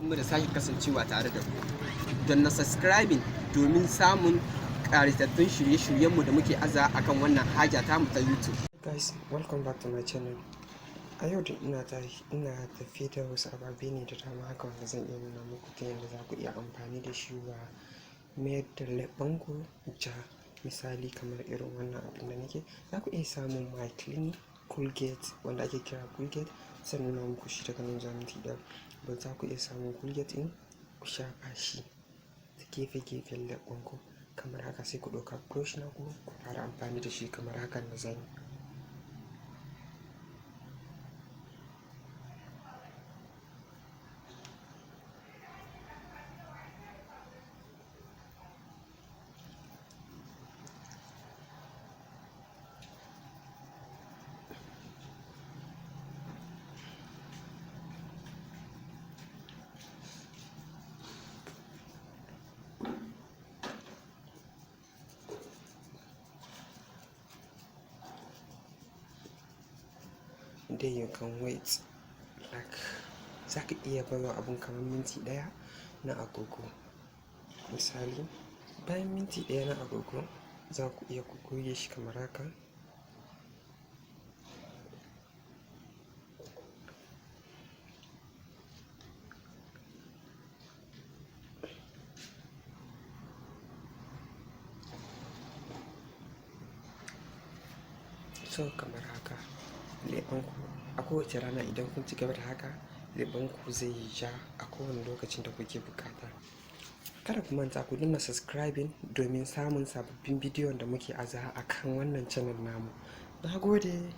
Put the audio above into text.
Mu da sake kasancewa tare da ku. Danna subscribing domin samun ƙayatattun shirye-shiryenmu da muke aza akan wannan haja tamu ta YouTube. Guys, welcome back to my channel. A yau da ina tafe da wasu ababe ne da dama haka wanda zan iya nuna muku ta yadda za ku iya amfani da shi wa mayar da leɓɓanku ja. Misali, kamar irin wannan abin da nake, za ku iya samun Maclean Colgate wanda ake kira Colgate. Zan nuna muku shi daga nan zuwa minti 1. But za ku iya samun Colgate ɗin, ku shafa shi ta gefe-gefen leɓɓanku kamar haka, sai ku ɗauka brush naku ku fara amfani da shi kamar hakan da zan yi. Then you can wait, like za ka iya bawa abun kamar minti 1 na agogo. Misali, bayan minti 1 na agogo, za ku iya ku goge shi kamar haka. So kamar haka leɓenku a kowace rana, idan kun ci gaba da haka, leɓenku zai yi ja a kowane lokacin da kuke bukata. Kada ku manta ku danna subscribing domin samun sababbin bidiyon da muke aza a kan wannan channel namu. Na gode.